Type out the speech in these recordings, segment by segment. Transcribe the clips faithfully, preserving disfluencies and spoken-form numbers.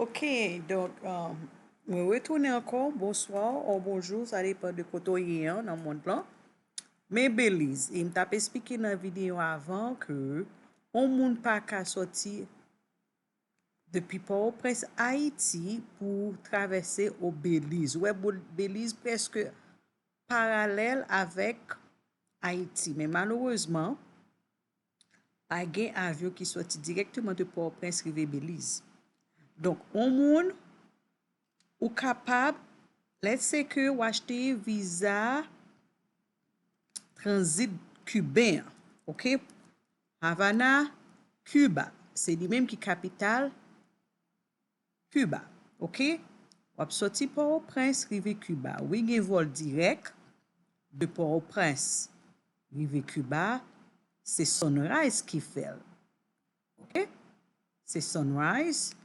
Ok, donk, um, mwen retounen ankò, bonswa ou bonjou, sa depann de kote w ye an nan mond lan. Men Beliz, e m t ap esplike nan videyo avan ke yon moun pa ka sòti depi Pòtoprens, Ayiti, pou travèse o Beliz. Ou wè, Bo-, Beliz prèske paralèl avèk Ayiti, men malerezman, pa gen avyon ki sòti dirèkteman de Pòtoprens rive Beliz. Donk, yon moun, ou kapab, let's say ke w achte viza tranzit kiben an, ok? Havana, Kiba, se li menm ki kapital Kiba, ok? W ap sòti Pòtoprens rive Kiba. Wi, gen vòl dirèk de Pòtoprens rive Kiba, se Sunrise ki fè l. Ok? Se Sunrise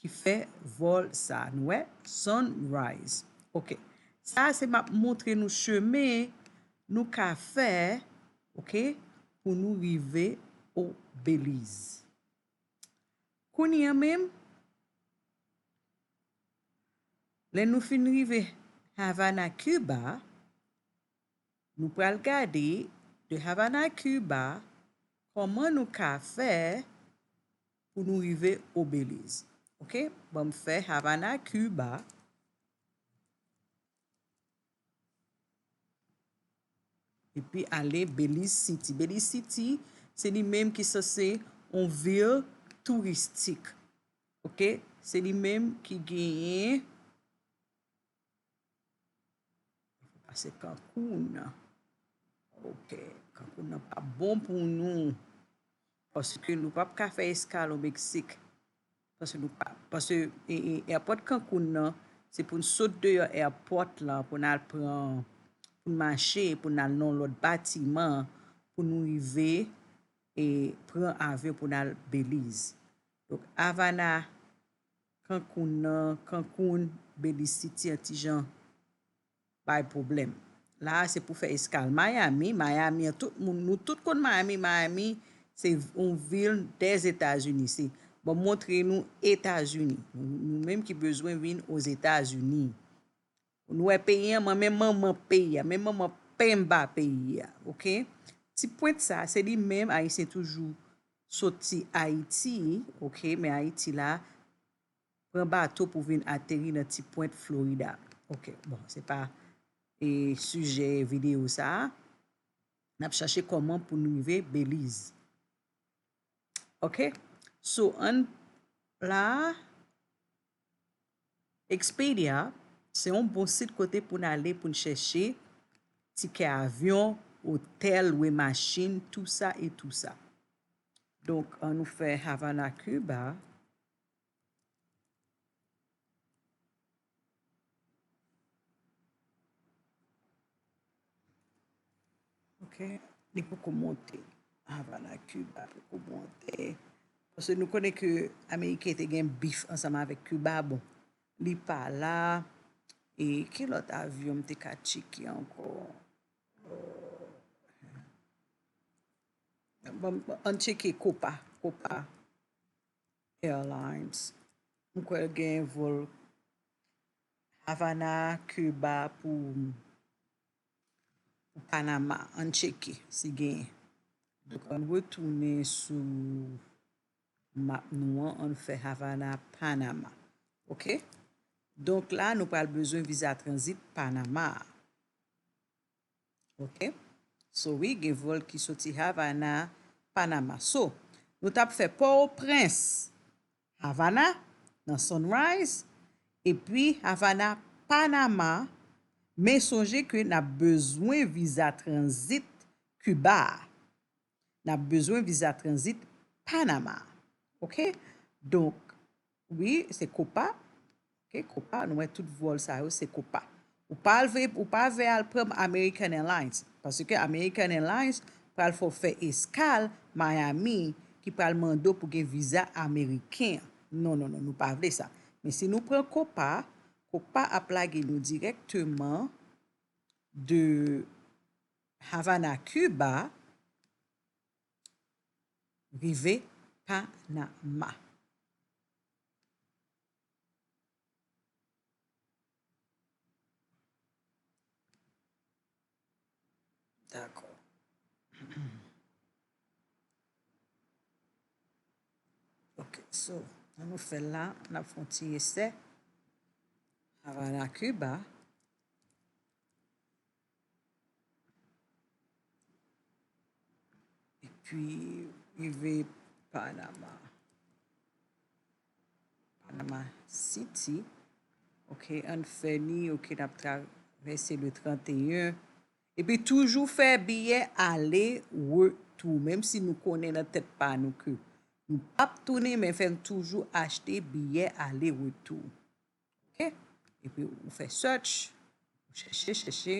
ki fè vòl sa. Nou wè? Sunrise. Ok. Sa se m ap montre nou chemen nou ka fè, ok, pou nou rive o Beliz. Kounye a menm, lè nou fin rive Havana, Kiba, nou pral gade de Havana, Kiba, kòman nou ka fè pou nou rive o Beliz. Ok? Ban m fè Havana, Kiba. Epi ale Belize City. Belize City, se li menm ki sanse yon vil touristik. Ok? Se li menm ki genyen, pase Cancun. Ok, Cancun nan pa bon pou nou. Paske nou p ap ka fè eskal o Meksik. Paske nou pa, paske, e, e, airport Cancun nan, se pou n sot deyò airport lan, pou n al pran, pou n mache, pou n al nan yon lòt batiman, pou nou rive, e, pran avyon pou n al Belize. Donk, Havana, Cancun nan, Cancun, Belize City, an ti jan bay pwoblèm. La a, se pou fè eskal Miami. Miami an, tout moun, nou tout konn Miami. Miami, se yon vil dèzetazini. Se, bon, montre nou Etazini. Nou, nou menm ki bezwen vin Ozetazini. Nou wè peyi an, men manman peyi a, men manman penba peyi a, ok? Ti pwent sa, se li menm, Ayisyen toujou soti Ayiti, ok? Men Ayiti la, pran bato pou vin ateri nan Ti Pwent, Florida. Ok, bon, se pa, e, sijè videyo sa a. N ap chache kòman pou n rive Belize. Ok? So, ann la, Expedia, se yon bon sit kote pou n ale pou n chèche tikè avyon, otèl, lwe machin, tou sa e tou sa. Donk, ann nou fè Havana, Cuba. Ok, li poko monte. Havana, Cuba poko monte. Paske nou konnen ke Ameriken te gen bif ansanm avèk Cuba. Bon, li pa la. E ki lòt avyon m te ka tcheke ankò? Bon, ann tcheke Copa. Copa Airlines. M kwè l gen vòl Havana, Cuba pou, pou Panama. Ann tcheke si genyen. Donk, ann retounen sou map nou an, ann fè Havana, Panama. Ok? Donk, la, nou pral bezwen viza tranzit Panama a. Ok? So, wi, gen vòl ki soti Havana, Panama. So, nou t ap fè Pòtoprens, Havana, nan Sunrise, epi Havana, Panama, men sonje ke n ap bezwen viza tranzit Kiba a. N ap bezwen viza tranzit Panama. Ok? Donk, wi, se Copa. Ok, Copa, nou wè tout vòl sa yo, se Copa. Ou pa vle, ou pa vle al pran American Airlines, paske American Airlines pral fè w fè eskal Miami, ki pral mande w pou gen viza ameriken. Non, non, non, nou pa vle sa. Men si nou pran Copa, Copa ap lage nou dirèkteman de Havana, Cuba, rive Panama. Dakò. Ok, so, ann nou fè l la, n ap fè yon ti esè. Havana, Cuba. Epi, rive Panama. Panama City. Ok, ann fè ni, ok, n ap travèse le trannteyen. Epi toujou fè biyè ale retou, menm si nou konnen nan tèt pa nou ke nou p ap tounen, men fè n toujou achte biyè ale retou. Ok? Epi ou fè search, ou chèche, chèche.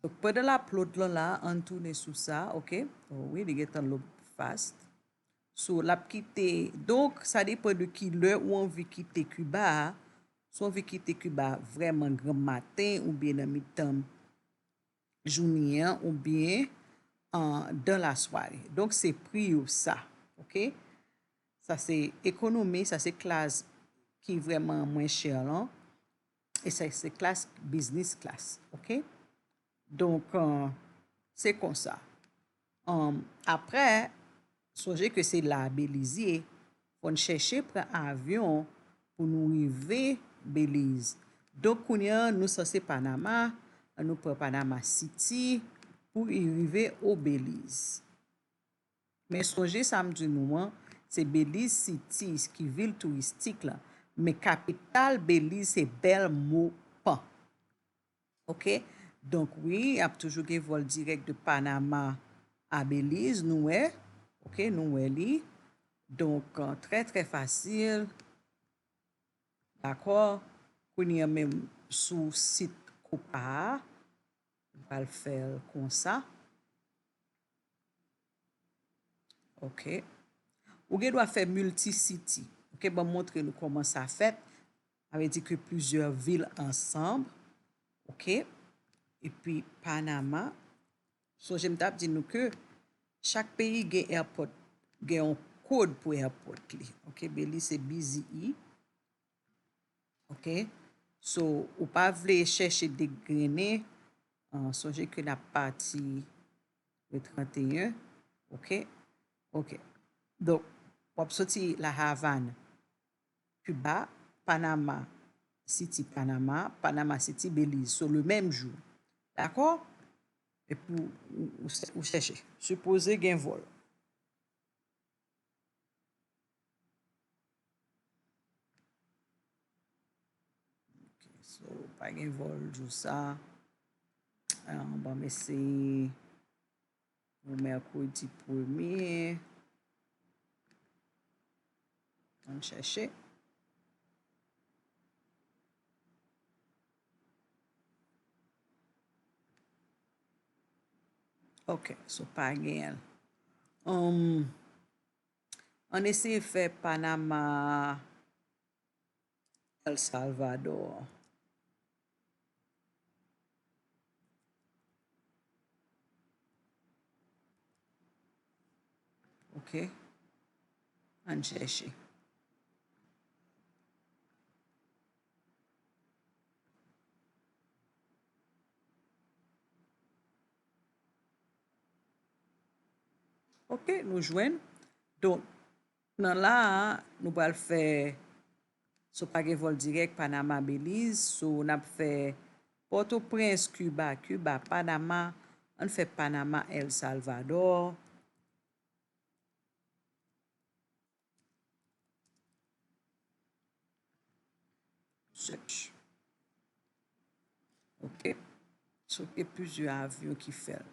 Donk, pandan l ap load lan la, ann tounen sou sa, ok? Oh wi, li gentan load fast. So, l ap kite, donk, sa depann de ki lè ou anvi kite Kiba a. Si w anvi kite Kiba vrèman granmmaten oubyen nan mitan jounen an oubyen, euh, dans la soirée. Donk, se pri yo sa, ok? Sa se ekonomi, sa se klas ki vrèman mwen chè lan. E sa se klas business class, ok? Donk, euh, se konsa. Euh, apre, sonje ke se la Beliz ye, fò n chèche pran avyon pou nou rive Beliz. Donk, kounye a, nou sanse Panama, ann nou pran Panama City pou y rive o Beliz. Men sonje sa m di nou an, se Belize City ki vil touristik la, men kapital Belize se Belmopan. Ok? Donk wi, ap toujou gen vòl dirèk de Panama a Belize, nou wè. Ok, nou wè li. Donk, euh, trè, trè fasil. Dakò? Kounye a menm sou sit Copa a, nou pral fè l konsa. Ok. Ou gen dwa fè multi-city. Ok, ban m montre nou kòman sa fèt. Sa vle di ke plizyè vil ansanm. Ok. Epi Panama. Sonje m t ap di nou ke chak peyi gen airport, gen yon kòd pou airport li. Ok, Belize se B Z E. Ok. So, ou pa vle chèche degrennen, euh, sonje ke n ap pati le trannteyen. Ok. Ok. Donk, w ap soti La Havane, Cuba, Panama City, Panama, Panama City, Belize. So, le menm jou. Dakò? Epi ou, ou, ou chèche. Sipoze gen vòl. Ok, so, pa gen vòl jou sa. Ah, ban m eseye pou mèkredi premye. Ann chèche. Ok, so pa genyen l. Um, ann eseye fè Panama, El Salvador. Ok. Ann chèche. Ok, nou jwenn. Donk, nan la a, nou pral fè, so pa gen vòl dirèk Panama, Belize, so n ap fè Pòtoprens, Kiba, Kiba, Panama, ann fè Panama, El Salvador. Search. Ok. So, gen plizyè avyon ki fè l.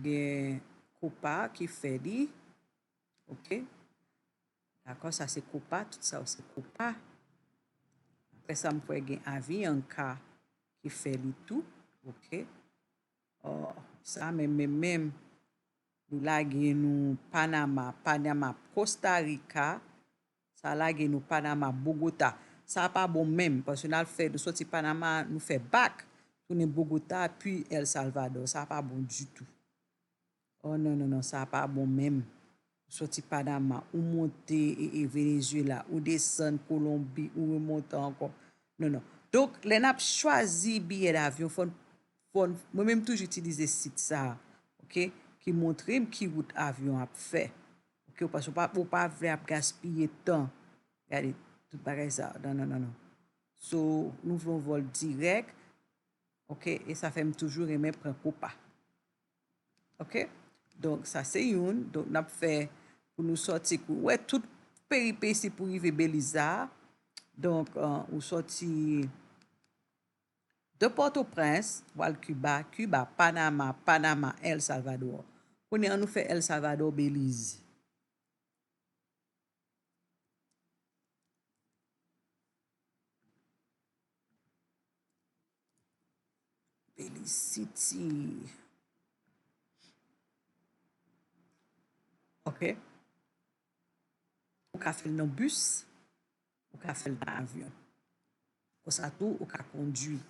Gen Copa ki fè li. Ok. Dakò, sa se Copa, tout sa yo se Copa. Apre sa, m kwè gen Avianca ki fè li tou. Ok. Oh, sa menm, menm, menm. Li lage nou Panama, Panama, Costa Rica. Sa lage nou Panama, Bogota. Sa pa bon menm, paske n al fè, nou soti Panama, nou fè back, tounen Bogota, pi El Salvador. Sa pa bon ditou. Oh, non, non, non, sa pa bon menm. Ou soti Panama, ou monte, e, e, Venezuela, ou desann Kolonbi, ou remonte ankò. Non, non. Donk, lè n ap chwazi biyè davyon, fò n, fò n, mwen menm toujou itilize sit sa a, oke, ki montre m ki wout avyon ap fè. Oke, ou pa, ou pa, ou pa vle ap gaspiye tan. Gade, tout bagay sa, non, non, non, non. So, nou vle yon vòl dirèk, oke, e sa fè m toujou renmen pran Copa. Oke? Donk, sa se youn. Donk, n ap fè pou nou sòti kou. Ou wè tout peripesi pou rive Beliz la. Donk, euh, ou sòti de Pòtoprens, w al Kiba, Kiba, Panama, Panama, El Salvador. Kounye a, nou fè El Salvador, Beliz. Belize City. Ok. Ou ka fè l nan bis, ou ka fè l nan avyon. Konsa tou, ou ka kondui.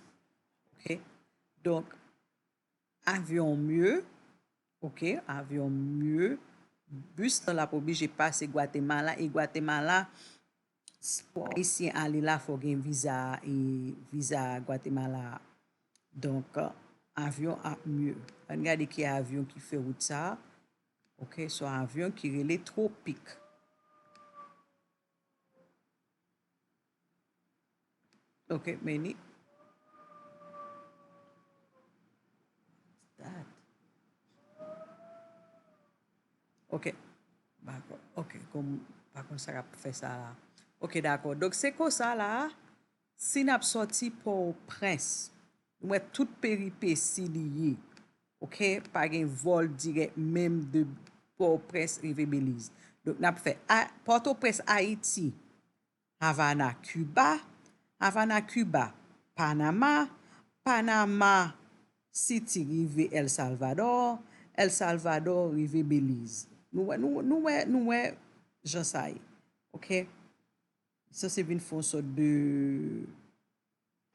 Ok. Donk, avyon mye, ok, avyon mye. Bis lan l ap oblije pase Gwatemala, e Gwatemala, s-, pou Ayisyen ale la, fò gen viza, e viza Gwatemala a. Donk, avyon ap mye. Ann gade ki avyon ki fè wout sa a. Ok, se yon avyon ki rele Tropic. Ok, meni. That. Ok. Dakò. Ok, kòm pa konn sa k ap fè sa la. Ok, dakò. Donk, se konsa la, si n ap sòti Pòtoprens, nou wè tout peripesi li ye. Ok, pa gen vòl dirèk menm de Pòtoprens rive Beliz. Donk, n ap fè a-, Pòtoprens, Ayiti, Havana, Kiba, Havana, Kiba, Panama, Panama City rive El Salvador, El Salvador rive Beliz. Nou wè, nou, nou wè, nou wè jan sa ye. Ok? Sanse vin fè yon sòt de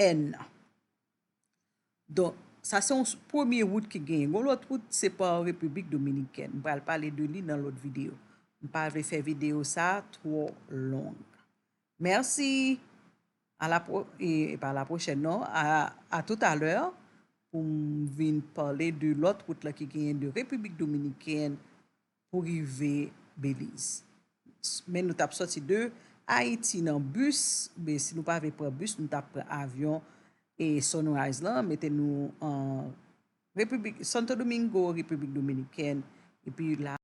N. Donk, sa se yon s-, premye wout ki genyen. Gon lòt wout, se pa Repiblik Dominikèn. M pral pale de li nan lòt videyo. M pa vle fè videyo sa twò long. Mèsi. A la pro-, e, e pa la pwochèn, non. A, a toutalè pou m vin pale de lòt wout la ki genyen de Repiblik Dominikèn pou rive Beliz. Men nou t ap sòti de Ayiti nan bis, men si nou pa vle pran bis, nou t ap pran avyon e Sunrise lan, mete nou an Repiblik, Santo Domingo, Repiblik Dominikèn, epi la,